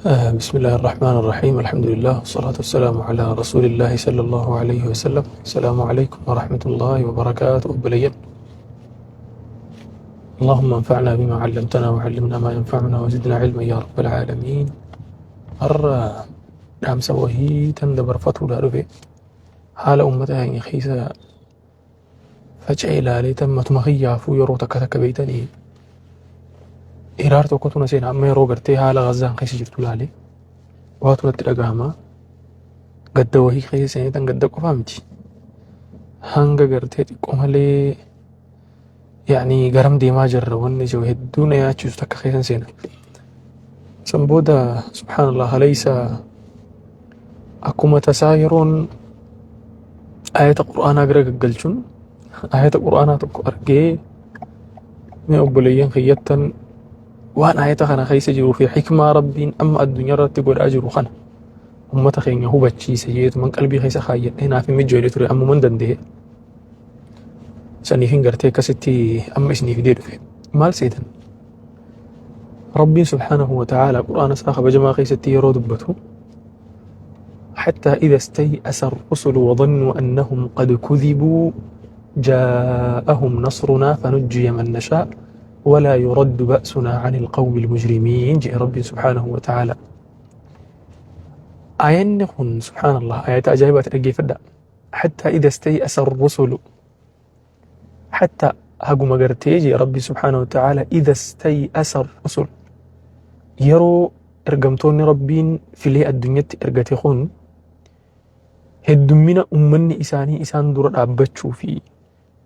بسم الله الرحمن الرحيم، الحمد لله والصلاة والسلام على رسول الله صلى الله عليه وسلم. السلام عليكم ورحمة الله وبركاته. Obboleeyyan، اللهم انفعنا بما علمتنا وعلمنا ما ينفعنا وزدنا علما يا رب العالمين. Har'a dhaamsa wahii tan dabarfatuudha dhufe. Haala uummata keenya keessa faca'e ilaalee tan matuma kiyyaafuu yeroo takka takka beeytanii hiraar tokkotu na seena. Amma yeroo gartee haala Gazaan keessa jirtu ilaalee waatu natti dhagahama. Gadda wahii keessa seenee tan gadda qofaa miti, hanga gartee xiqqoo malee yaani garam deemaa jirra wanni jiru hedduu na yaachisu takka keessa seena. San booda, subhaanallah, halaysa akkuma tasaa yeroon ayata qur'aanaa bira gaggalchuun ayata qur'aanaa tokko argee, mee obboleeyyan kiyyattan waan ayata kana keessa jiruu fi xikmaa Rabbiin amma addunyaa irratti godhaa jiru kana ummata keenya hubachiise jeetuman qalbii keessa kaayyadhee naaf hin mijjoole ture. Ammuman danda'e saniif hin gartee akkasitti amma isinii fidee dhufe. Maal seetan? Rabbiin subhaanahu wa ta'aala qur'aana isaa kabajamaa keessatti yeroo dubbatu: حتى إذا استيأس الرسل وظنوا أنهم قد كذبوا جاءهم نصرنا فنجي من نشاء ولا يرد بأسنا عن القوم المجرمين. جاء ربي سبحانه وتعالى. آيان kun، سبحان الله، آيات أجايبات dhaggeeffadha. حتى إذا استيأس الرسل، حتى haguma gartee jee Rabbi سبحانه وتعالى، إذا استيأس الرسل، yeroo ergamtoonni Rabbiin filee addunyatti ergate kun heddummina ummanni isaanii isaan dura dhaabbachuu fi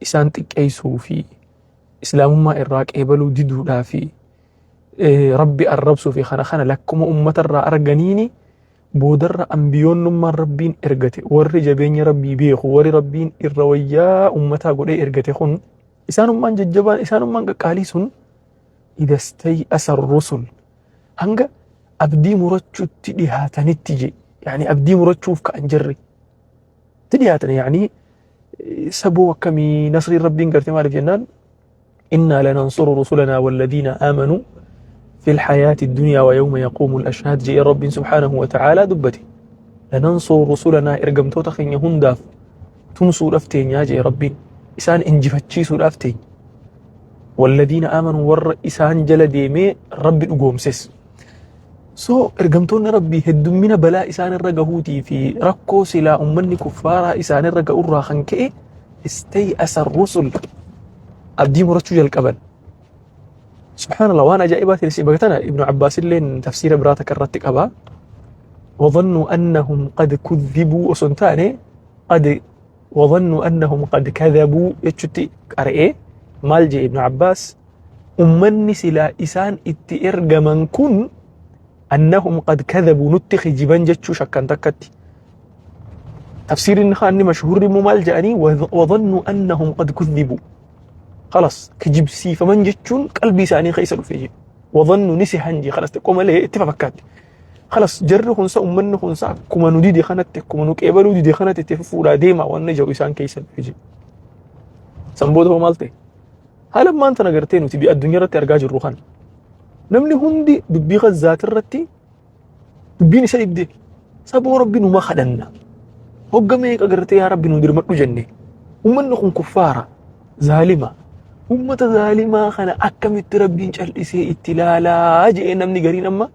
isaan xiqqeessuu fi islaamummaa irraa qeebaluu diduudhaa fi Rabbi arrabsuu fi kana lakkuma ummatarraa arganiini boodarra ambiyoonnummaan Rabbiin ergate, warri jabeenya Rabbii beeku, warri Rabbiin irra wayyaa ummataa godhee ergate kun, isaanummaan jajjabaan, isaanummaan qaqqaalii sun، إذا استيأس الرسل، hanga abdii murachuutti dhihaatanitti je. Yani abdii murachuuf ka'an jirri itti dhihaatan. Yani saboo akkamii nasriin Rabbiin garte? Maaliif jennaan, إنا لننصر رسلنا والذين آمنوا في الحياة الدنيا ويوم يقوم الأشهاد جاء رب سبحانه وتعالى دبته. لننصر رسلنا، ergamtoota keenya hundaaf tumsuudhaaf teenyaa jee Rabbiin, isaan injifachiisuudhaaf teenya. والذين آمنوا، warra isaan jala deemee Rabbi dhugoomses. So ergamtoonni Rabbii heddummina balaa isaan irra gahuutii fi rakkoo silaa ummanni kuffaaraa isaan irra ga'urraa kan ka'e استيأس الرسل، abdii murachuu jalqaban. Subhaanallah, waan ajaa'ibaa ta'e bakka tana Ibnu Abbaas illeen tafsiira biraa takka irratti qaba. وظنوا أنهم قد كذبوا osoo hin taane قد وظنوا أنهم قد كذبوا jechutti qara'ee. Maal jee Ibnu Abbaas? Ummanni silaa isaan itti ergaman kun أنهم قد كذبوا، nutti kijiban jechuu shakkan takkatti. Tafsiirri inni mashhuurri immoo maal jedhanii? وظنوا أنهم قد كذبوا، خلاص kijibsiifaman jechuun qalbii isaanii keessa dhufe jedhu. وظنوا ni sehan jee, خلاص xiqqoo malee itti fakkaatti. خلاص jarri kunsa, ummanni kunsa akkuma nu dide kanatti, akkuma nu qeebaluu dide kanatti itti fufuudhaa deema wanni jedhu isaan keessa dhufe jedhu. San booda hoo maal ta'e? Haala ammaan tana gartee nuti addunyaa irratti argaa jirru kana. Namni hundi dubbii Gazzaati irratti dubbiin isa dhibde. Saboo Rabbi numa kadhanna. Hogga meeqa gartee yaa Rabbi nu dirmadhu jenne. Ummanni kun kuffaara. Zaalima. Ummata zaalimaa kana akkamitti Rabbiin cal'isee itti ilaalaa jedhee namni gariin amma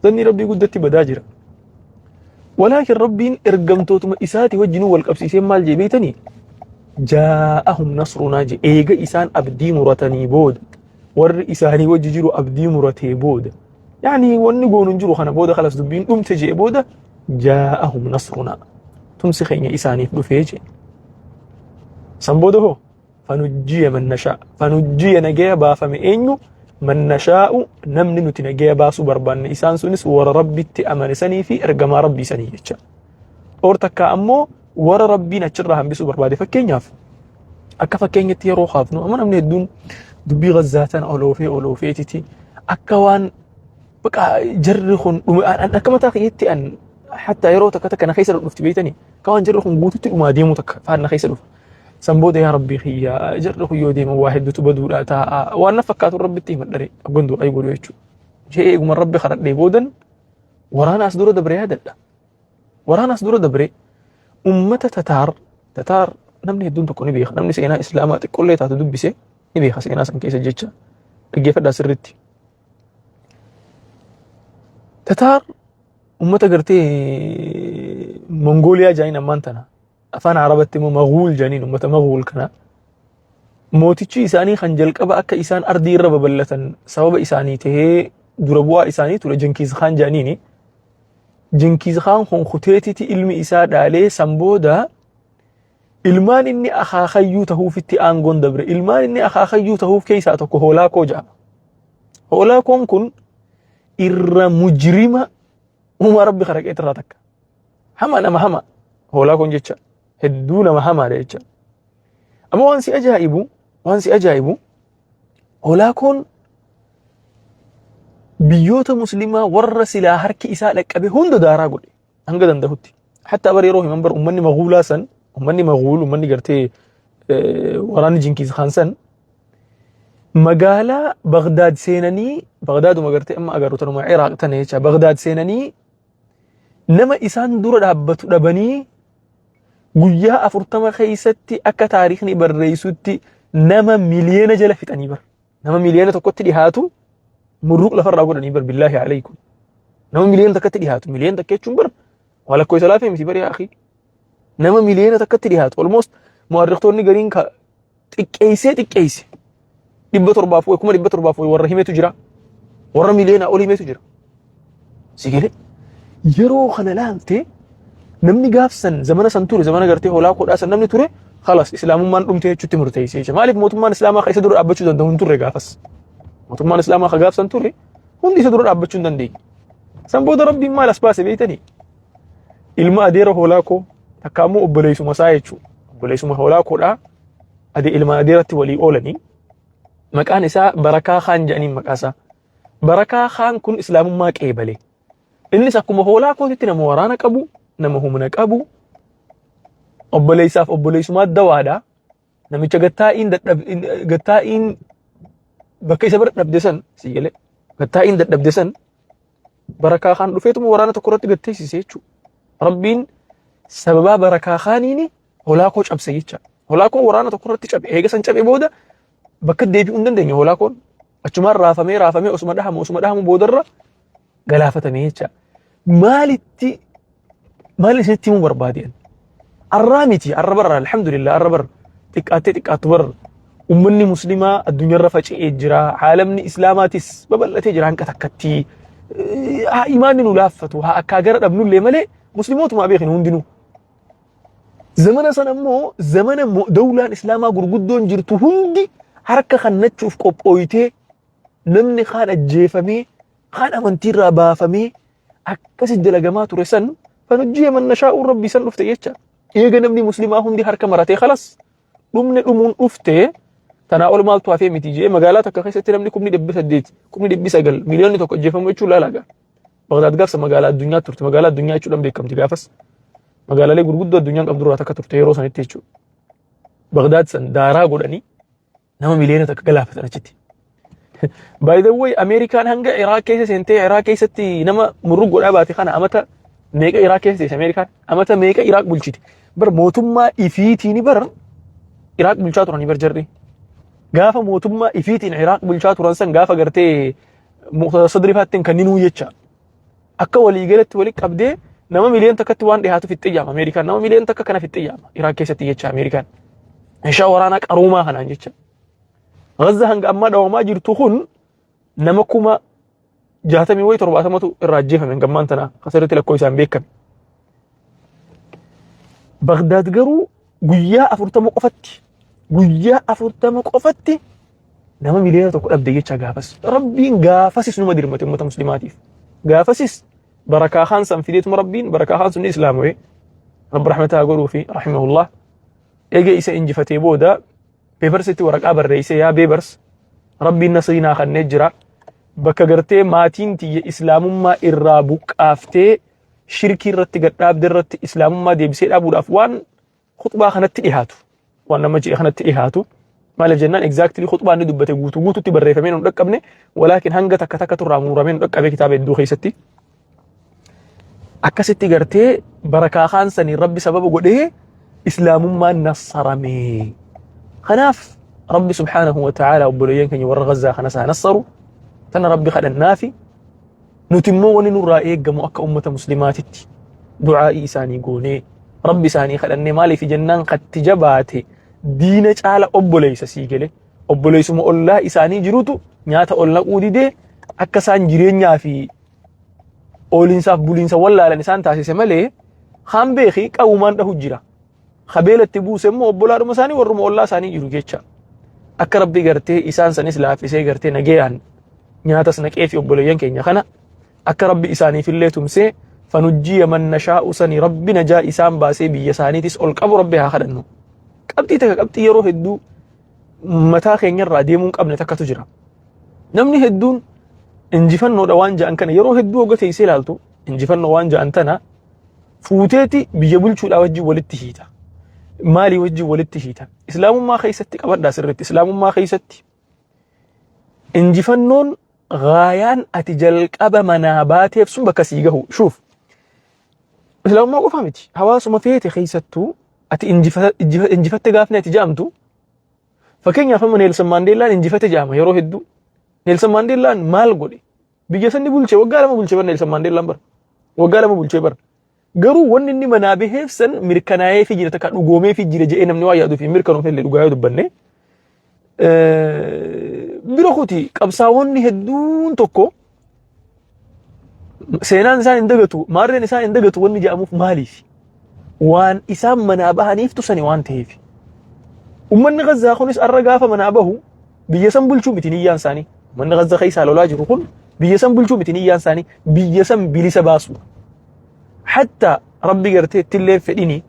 zanni Rabbii guddatti badaa jira. ولكن Rabbiin ergamtootuma isaati wajjinuu wal qabsiisee maal jee beeytanii? جاءهم نصرنا jee. Eega isaan abdii muratanii booda, warri isaanii wajji jiru abdii muratee booda, yani wanni goonu hin jiru kana booda, خلاص dubbiin dhumte jee booda، جاءهم نصرنا، tumsi keenya isaaniif dhufee jee. San booda hoo فنجي من نشاء، فنجي nagaya baafame eenyu? من نشاء، namni nuti nagaya baasuu barbaanne. Isaan sunis warra Rabbitti amane sanii fi ergamaa Rabbii sanii jecha. Or takka ammoo warra Rabbiin achirraa hambisuu barbaade. Fakkeenyaaf, akka fakkeenyatti yeroo kaafnu, amma namni hedduun dubbii Gazzaa tana oloofee oloofeetiti akka waan baqa jarri kun akka mataa kiyyatti an hatta yeroo takka takka na keessa dhufti beeytanii, akka waan jarri kun guututti dhumaa deemuu takka faan na keessa dhufa. San booda yaa Rabbii kiyya, jarri kun yoo deeman waa hedduutu baduudha taa'a waan na fakkaatu Rabbitti himadhare aggoon du'aa godhu jechuudha. Jee eeguma Rabbi kadhadhee boodan Waraana as dura dabre yaadadha. Waraana as dura dabre ummata Tataar. Tataar namni hedduun tokko ni beeka. Namni seenaa Islaamaa xiqqollee taatu dubbise ni beeka seenaa san keessa jecha. Dhaggeeffadhaa sirriitti. Tataar ummata gartee Mongooliyaa jaaniin ammaan tana. Afaan Arabatti immoo Maghuul jaaniin, ummata Maghuul kana. Mootichi isaanii kan jalqaba akka isaan ardii irra babal'atan sababa isaanii tahee dura bu'aa isaanii ture Jenkiis Khaan jaaniini. Jenkiis Khaan kun kuteetiti ilmi isaa dhaalee, san booda ilmaan inni akaakayyuu tahuufitti aangoon dabre. Ilmaan inni akaakayyuu tahuuf keessaa tokko Hoolaa Koo jedhama. Hoolaa Koon kun irra mujrima uumaa Rabbi karaqeet irraa takka. Hama, nama hama. Hoolaa Koon jecha hedduu nama hamaadha jecha. Amma waan si ajaa'ibu, Hoolaa Koon biyyoota Muslimaa warra silaa harki isaa dhaqqabe hunda daaraa godhe hanga danda'utti. Hatta bara yeroo himan bar ummanni Maghuulaa san, ummanni Maghuul, ummanni gartee waraanni Jinkiis Khaan san magaalaa Bagdaad seenanii, Bagdaaduma gartee amma agarru tanuma Iraaq tana jecha, Bagdaad seenanii nama isaan dura dhaabbatu dhabanii guyyaa 40 keessatti akka taarikhni barreessutti nama miliyoona jala fixanii bar. Nama miliyoona 1tti dhihaatu murruq lafarraa godhanii bar. Billaahi alaykum. Nama miliyoona 1tti dhihaatu, miliyoona 1 jechuun bar waa lakkoofsa laafee miti bari akhi. Nama miliyoona 1tti dhihaatu, almost mu'arrikhtoonni gariin ka xiqqeessee xiqqeesse 700f wayi, 700,000f wayi warra himetu jira. Warra miliyoona ol himetu jira. Si galee? Yeroo kana laalte namni gaafsan zamana san ture, zamana gartee Hoolaa Koodhaa san namni ture, khalas, Islaamummaan dhumte jechuutti murteessee jecha. Maaliif? Mootummaan Islaamaa ka isa dura dhaabbachuu danda'u hin turre gaafas. Mootummaan Islaamaa ka gaafsan ture hundi isa dura dhaabbachuu hin dandeenye. San booda Rabbiin maal as baase beektanii? Ilma adeera Hoolaa Koo takka ammoo obboleessuma isaa jechuudha. Obboleessuma Hoolaa Koodhaa ade ilma adeeratti walii oolanii, maqaan isaa Barakaa Khaan jedhaniin maqaa isaa. Barakaa Khaan kun Islaamummaa qeebale. Innis akkuma Hoolaa Kootitti nama waraana qabu, nama humna qabu, obboleessaaf obboleessumaa dawaadha. Namicha gattaa'iin bakka isa bira dhabde san, si galee, gattaa'iin dadhabde san Barakaa Khaan dhufeetuma waraana tokko irratti gatteessise jechuudha. Rabbiin sababaa Barakaa Khaaniin Hoolaa Koo cabse jecha. Hoolaa Koo waraana tokko irratti cabe. Eega san cabe booda bakka deebi'uu hin dandeenye Hoolaa Koon. Achumaan raafamee raafamee osuma dhahamu osuma dhahamu boodarra galaafatame jecha. Maalitti maal isinitti himuu barbaadeen? Arraa miti, arra barra, alhamdulillah, arra barra xiqqaattee xiqqaattu barra ummanni Muslimaa addunyaarra faca'ee jira. Caalamni Islaamaatis babal'atee jira hanqa takkatti. Haa imaanni nu laaffatu, haa akkaa gara dhabnullee malee Muslimootumaa beeknu hundinuu. Zamana sana immoo zamana dawlaan Islaamaa gurguddoon jirtu hundi harka kannachuuf qophooytee, namni kaan ajjeefamee, kaan amantiirraa baafamee akkasi dalagamaa ture san, fanujjiya man nashaa'uun Rabbii san dhufte jecha. Eega namni Muslimaa hundi harka maratee, khalas, dhumne, dhumuun dhufte, tanaa ol maaltu hafee miti jee, magaalaa takka keessatti namni 800,000, 900,000, miliyoonni 1 ajjeefamu jechuun laala gaa. Bagdaad gaafsa magaalaa addunyaa turte, magaalaa addunyaa jechuudhaan beekamti gaafas. Magaalaalee gurguddoo addunyaan qabdu irraa takka turte yeroo sanitti jechuudha. Bagdaad san daaraa godhanii nama miliyoona 1 galaafatan achitti. By the way, Ameerikaan hanga Iraaq keessa seentee Iraaq keessatti nama murrug godhaa baate kana amata meeqa Iraaq keessa teesse Ameerikaan? Amata meeqa Iraaq bulchite? Bar mootummaa ifiitiin bar Iraaq bulchaa turanii bar jarri. Gaafa mootummaa ifiitiin Iraaq bulchaa turan san, gaafa gartee Muqtada Sadri faattiin kan ninuu jecha. Akka waliigalatti walitti qabdee nama miliyoona 1tti waan dhiyaatu fixxee jaama Ameerikaan. Nama miliyoona 1 kana fixxee jaama Iraaq keessatti jecha Ameerikaan. Meeshaa waraanaa qaroomaa kanaan jecha. Gaza hanga ammaa dhawamaa jirtu kun nama 60,000 wayi 70tu irraa ajjeefame hanga ammaan tanaa asirratti lakkoo isaan beekame. Bagdaad garuu guyyaa 40 qofatti, guyyaa 40 qofatti nama miliyoona 1 dhabde jecha gaafas. Rabbiin gaafasis numa dirmate uummata Muslimaatiif. Gaafasis Barakaa Khaan san fideetuma Rabbiin Barakaa Khaan sun Islaamawee Rabbi rahmataa godhuu fi rahimahullah. Eega isa injifatee booda Beebarsitti waraqaa barreessee, "Yaa Beebars, Rabbiin nasrii naa kennee jira. Bakka gartee maatiin tiyya Islaamummaa irraa buqqaaftee shirkii irratti gadhaabde irratti Islaamummaa deebisee dhaabuudhaaf waan khuxbaa kanatti dhihaatu, waan nama jedhe kanatti dhihaatu." Maaliif jennaan, exactly khuxbaa inni dubbate guutuu guututti barreeffamee nu dhaqqabne, walaakin hanga takka takka turraa muramee nu dhaqqabe kitaaba hedduu keessatti. Akkasitti gartee barakaa kaan sanii Rabbi sababa godhee islaamummaan nassarame. Kanaaf Rabbi subhaanahu wa ta'ala obboleeyyan keenya warra Gazzaa kanas haa nassaru. Tana Rabbi kadhannaafi. Nuti immoo wanni nurraa eeggamu akka ummata muslimaatitti du'aa'ii isaanii goonee Rabbi isaanii kadhannee, maaliif jennaan katti jabaate diina caala obboleessa sii gale, obboleessuma ollaa isaanii jirutu nyaata ol naquu didee akka isaan jireenyaa fi ooliinsaaf buliinsa wallaalan isaan taasise malee kaan beeki qawumaan dhahu jira. Kabeelatti buuse immoo obbolaadhuma isaanii warruma ollaa isaanii jiru jecha. Akka Rabbi gartee isaan sanis laaffisee gartee nagayaan nyaatas naqee fi obboleeyyan keenya kana akka Rabbi isaaniifillee tumsee fanujjiya man nashaa'u sani Rabbi najaa isaan baasee biyya isaaniitis ol qabu Rabbi haa kadhannu. Qabxii takka, qabxii yeroo hedduu mataa keenyarraa deemuu hin qabne takkatu jira. Namni hedduun injifannoodha waan ja'an kana yeroo hedduu hogga teessee ilaaltu, injifannoo waan ja'an tana fuuteeti biyya bulchuudhaa wajjin walitti hiita. Maalii wajjin walitti hiita? Islaamummaa keessatti qabadhaa sirriitti. Islaamummaa keessatti injifannoon gaayaan ati jalqaba manaa baateef sun bakka sii gahu. Shuuf. Islaamummaa qofa miti. Hawaasuma feete keessattuu ati injifatte gaafni ati ja'amtu, fakkeenyaaf amma Neelsan Maandeellaan injifate ja'ama yeroo hedduu. Neelsan Maandeellaan maal godhe? Biyya sanni bulchee waggaa 2 bulchee bara Neelsan Maandeellaan bara. Waggaa 2 bulchee bara. Garuu wanni inni manaa baheef san mirkanaa'ee fi jira, takka dhugoomee fi jira jedhee namni waa yaaduu fi mirkanoofne illee dhugaa yoo dubbanne. Bira kuti qabsaa'onni hedduun tokko seenaan isaan hin dagatu, maarreen isaan hin dagatu wanni jedhamuuf maaliif? Waan isaan manaa bahaniif tusani waan ta'eef. Uummanni Gazzaa kunis arra gaafa manaa bahu biyya san bulchuu miti niyyaan isaanii. Uummanni Gazzaa keessaa lolaa jiru kun biyya san bulchuu miti niyyaan isaanii, biyya san bilisa baasu. Hatta Rabbi gartee ittillee fedhini,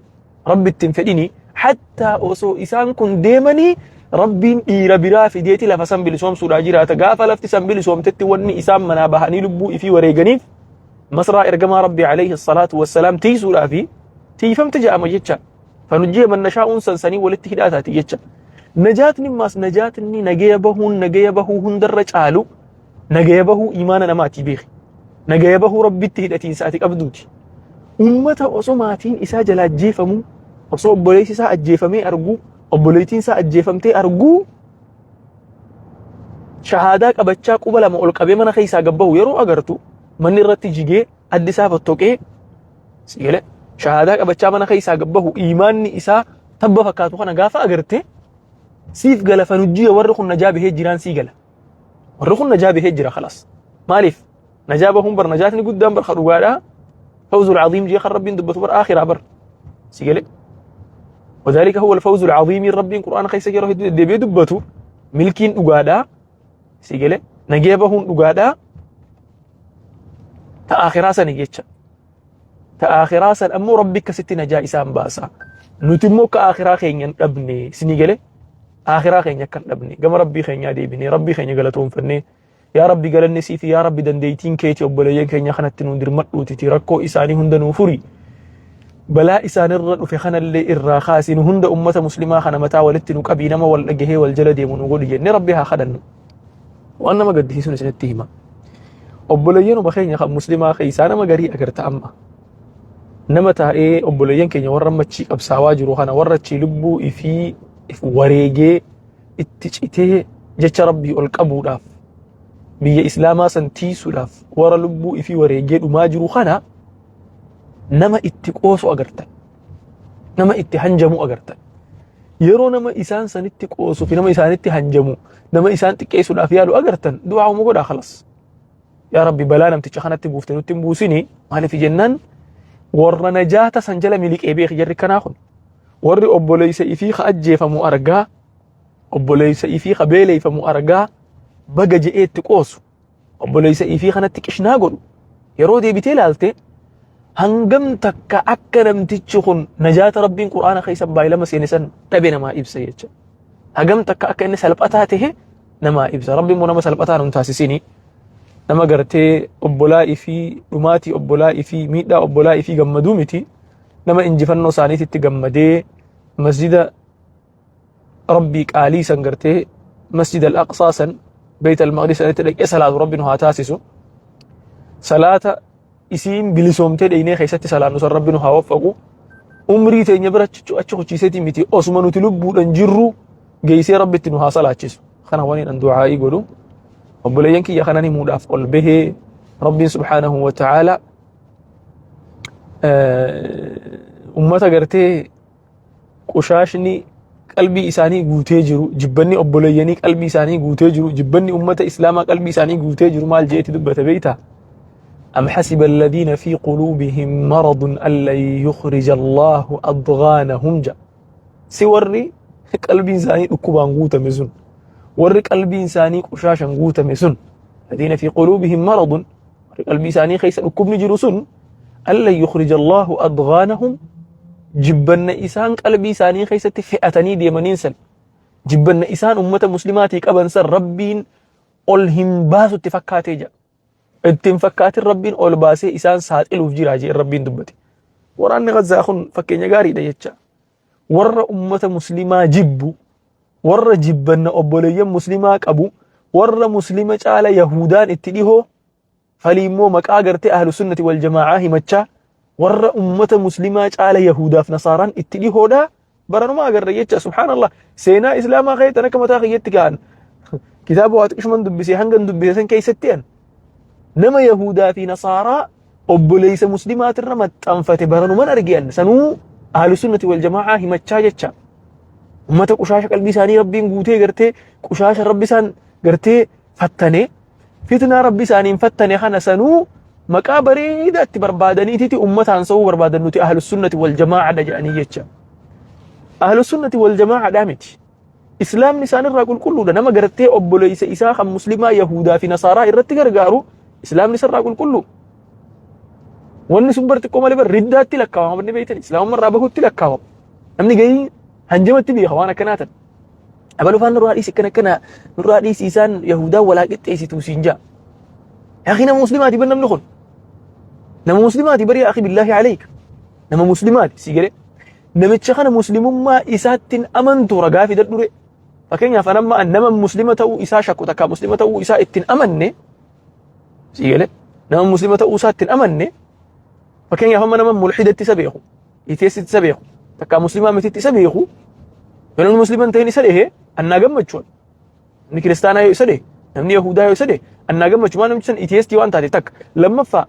Rabbi ittiin fedhini, hatta osoo isaan kun deemanii Rabbiin dhiira biraa fideeti lafa san bilisoomsuudhaa jiraata. Gaafa lafti san bilisoomtetti wanni isaan manaa bahanii lubbuu ifii wareeganiif masraa ergamaa Rabbi alayhi salaatu wassalaam tiisuudhaa fi tiifamte jedhama jecha. Fanujjiya man nashaa'uun san sanii walitti hidhaa taati jecha. Najaatni maas najaatni nagaya bahuun nagaya bahuu hundarra caalu nagaya bahuu imaana namaati beeki. Nagaya bahuu Rabbitti hidhatiinsa ati qabduuti. Ummata osoo maatiin isaa jalaa ajjeefamuu, osoo obboleessi isaa ajjeefamee arguu, obboleettiin isaa ajjeefamtee arguu, shahaadaa qabachaa quba lama ol qabee mana keessaa gabbahu yeroo agartu, manni irratti jigee addi isaa fottoqee sigale shahaadaa qabachaa mana keessaa gabbahu, imaanni isaa tabba fakkaatu kana gaafa agarte siif gala. Fanujjiya warri kun najaa bahee jiraan sii gala. Warri kun najaa bahee jira khalaas. Maaliif najaa bahuun bar najaatni guddaan bar dhugaadhaa fawzul aziim jee kan Rabbiin dubbatu bar aakhiraa bar si gale. وذلك هو الفوز العظيم. ربي قرآن keessa yeroo hedduu deddeebi'ee dubbatu milkiin dhugaadhaa si gale, nagee bahuun dhugaadhaa ta aakhiraa sani jecha. Ta aakhiraa san ammoo Rabbi akkasitti najaa isaan baasa. Nuti immoo akka aakhiraa keenya hin dhabne isinii gale, aakhiraa keenya akka hin dhabne gama Rabbii keenyaa deebinee Rabbii keenya galatoonfannee, yaa Rabbi galanni siifi, yaa Rabbi dandeettiin keeti, obboleeyyan keenya kanatti nuun dirmadhuutiti rakkoo isaanii hunda nuu furi, balaa isaanirra dhufe kanallee irraa kaasi, nu hunda ummata muslimaa kana mataa walitti nu qabii, nama wal dhagahee wal jala deemu nu godhi jennee Rabbi haa kadhannu. Waan nama gaddisiisuun isinitti hima. Obboleeyyanuma keenya kan muslimaa keessaa nama garii agarta. Amma nama taa'ee obboleeyyan keenya warra machii qabsaawaa jiru kana, warra achii lubbuu ifii if wareegee itti citee jecha Rabbii ol qabuudhaaf, biyya islaamaa san tiisuudhaaf warra lubbuu ifii wareegee dhumaa jiru kana nama itti qoosu agartan, nama itti hanjamu agartan. Yeroo nama isaan sanitti qoosuu fi nama isaanitti hanjamu, nama isaan xiqqeessuudhaaf yaalu agartan, du'aa'uma godhaa khalas. Yaa Rabbi, balaa namticha kanatti buufte nutti hin buusini. Maaliif jennaan warra najaata san jala miliqee beeki. Jarri kanaa kun warri obboleessa ifii ka ajjeefamu argaa, obboleessa ifii ka beeleeffamu argaa baga je'ee itti qoosu, obboleessa ifii kanatti qishnaa godhu, yeroo deebitee ilaalte hangam takka akka namtichi kun najaata Rabbiin Qur'aana keessa baay'ilama seene san dhabe namaa ibsa jecha. Hagam takka akka inni salphataa tahe namaa ibsa. Rabbi immoo nama salphataa nun taasisini. Nama gartee obbolaa ifii dhumaatii, obbolaa ifii miidhaa, obbolaa ifii gammaduu miti. Nama injifannoo isaaniititti gammadee masjida Rabbii qaalii san gartee Masjid al-Aqsaa san, Beeyt al-Maqdis sanitti dhaqee salaatu Rabbi nu haa taasisu. Salaata isiin bilisoomtee dheeynee keessatti salaannu san Rabbi nu haa waffaqu. Umrii teenya bira achi kuchiiseetii miti, osuma nuti lubbuudhan jirru geessee Rabbi itti nu haa salaachisu. Kana waniin an du'aa'ii godhu. Obboleeyyan kiyya, kanan himuudhaaf ol bahee, Rabbiin subhaanahu wa ta'aala ummata gartee qushaashni qalbii isaanii guutee jiru, jibbanni obboleeyyanii qalbii isaanii guutee jiru, jibbanni ummata islaamaa qalbii isaanii guutee jiru, maal jeeti dubbate beeyta? أم حسب الذين في قلوبهم مرض أن لن يخرج الله أضغانهم. Ja si warri qalbiin isaanii dhukkubaan guutame sun, warri qalbiin isaanii qushaashan guutame sun, الذين في قلوبهم مرض, warri qalbii isaanii keessa dhukkubni jiru sun, أن لن يخرج الله أضغانهم, jibbanna isaan qalbii isaanii keessatti fe'atanii deemaniin san, jibbanna isaan ummata muslimaatii qaban san Rabbiin ol hin baasutti fakkaatee jira. Ittiin fakkaatin, Rabbiin ol baasee isaan saaxiluuf jira jee Rabbiin dubbate. Waraanni Gazaa kun fakkeenya gaariidha jecha. Warra ummata muslimaa jibbu, warra jibbanna obboleeyyan muslimaa qabu, warra muslima caala Yahudaan itti dhihoo falii immoo maqaa gartee ahlu sunnati wal jamaa'aa himachaa, warra ummata muslimaa caala Yahudaaf Nasaaraan itti dhihoodha baranuma agarra jecha. Subhaanallah, seenaa islaamaa keessatti akka mataa kiyyatti ka'an kitaaba waa xiqqishuman dubbisee hangan dubbise san keessatti an nama Yahudaa fi Nasaaraa obboleessa muslimaatirra maxxanfate baranuman arge an, sanuu ahlu sunnati wal jamaa'aa himachaa jecha. Ummata qushaasha qalbii isaanii Rabbiin guutee, gartee qushaasha Rabbi isaan gartee fattanee, fitnaa Rabbi isaaniin fattane kana sanuu maqaa bareedaa itti barbaadaniititi ummataan sa'uu barbaadan, nuti ahlu sunnati wal jamaa'aadha jedhanii jecha. Ahlu sunnati wal jamaa'aadhaa miti. Islaamni isaanirraa qulqulluudha. Nama gartee obboleessa isaa kan muslimaa Yahudaa fi Nasaaraa irratti gargaaru islaamni isarraa qulqullu. Wanni sun bar xiqqoo malee bar riddaatti lakkaawama, wanni beektan islaamummaa irraa bahutti lakkaawama. Namni gahii hanjamatti beeka waan akkanaa tan. Abaluu faan nurraa dhiisi, akkana akkana nurraa dhiisi, isaan Yahudaa walaa qixxeessitu siin jaa. Yaa nama muslimaati bar namni kun. Nama muslimaati bari, yaa akhi, billaahi aleyk. Nama muslimaati si galee. Namicha kana muslimummaa isaattiin amantu ragaa fidadhure. Fakkeenyaaf anamma nama muslima ta'uu isaa shakku takka muslima ta'uu isaa ittiin amanne si galee, nama muslima ta'uu isaa ittiin amanne, fakkeenyaaf amma nama mulhidatti isa beeku, atheist isa beeku, takka muslimaa mititti isa beeku, yoo namni muslima hin ta'in isa dhehe annaa gammachuun, namni kiristaanaa yoo isa dhehe, namni yahudaa yoo isa dhehe annaa gammachuu. Maal, namichi san atheist waan taate takka. Lammaffaa,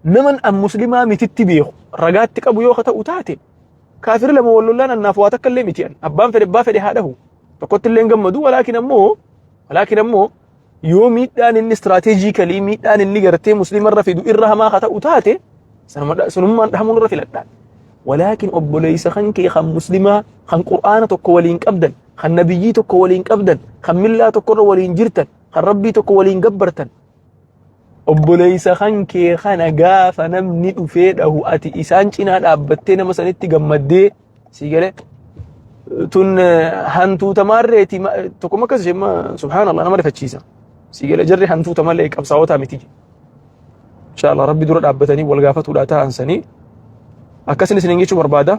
naman an muslimaa mititti beeku ragaatti qabu yoo ta'u taate, kaafirri lama wal lollaan annaaf waa takka illee miti. An abbaan fedhe abbaa fedhe haa dhahu, tokkotti illee hin gammadu. Walaakin ammoo yoo miidhaan inni strategically miidhaan inni gartee muslimarra fidu irra hamaa haa ta'u taate, sunummaan dhahamuun irra filadhaan. Walaakin obboleessa kan kee kan muslimaa, kan qur'aana tokko waliin qabdan, kan nabiyyii tokko waliin qabdan, kan millaa tokkorra waliin jirtan, kan Rabbii tokko waliin gabbartan, obboleessa kan kee kana gaafa namni dhufee dhahu ati isaan cinaa dhaabbattee nama sanitti gammaddee si galee, tun hantuuta maarreeti tokkuma akkas ishee, subhaanallah, nama rifachiisa. Si galee, jarri hantuuta malee qabsaa'otaa miti. Inshallah Rabbi dura dhaabbatanii wal gaafatuudha ta'an sanii akkasin isin jechuu barbaada.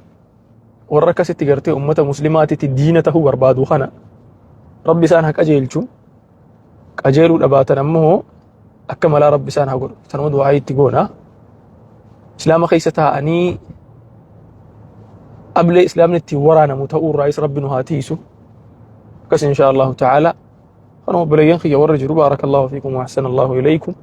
Warra akkasitti gartee ummata muslimaatitti diina tahuu barbaadu kana Rabbi isaan haa qajeelchu. Qajeeluu dhabaatan ammoo akka malaa Rabbi isaan haa godhu. Sanuma du'aa itti goona. Islaama keessa taa'anii ablee islaamni ittiin waraanamu ta'uu irraayis Rabbi nu haa tiisu. Akkas insha Allahu ta'ala. Kanuma obboleeyyan kiyya warra jiru, baarakallahu fiikum wa ahsanallahu ilaykum.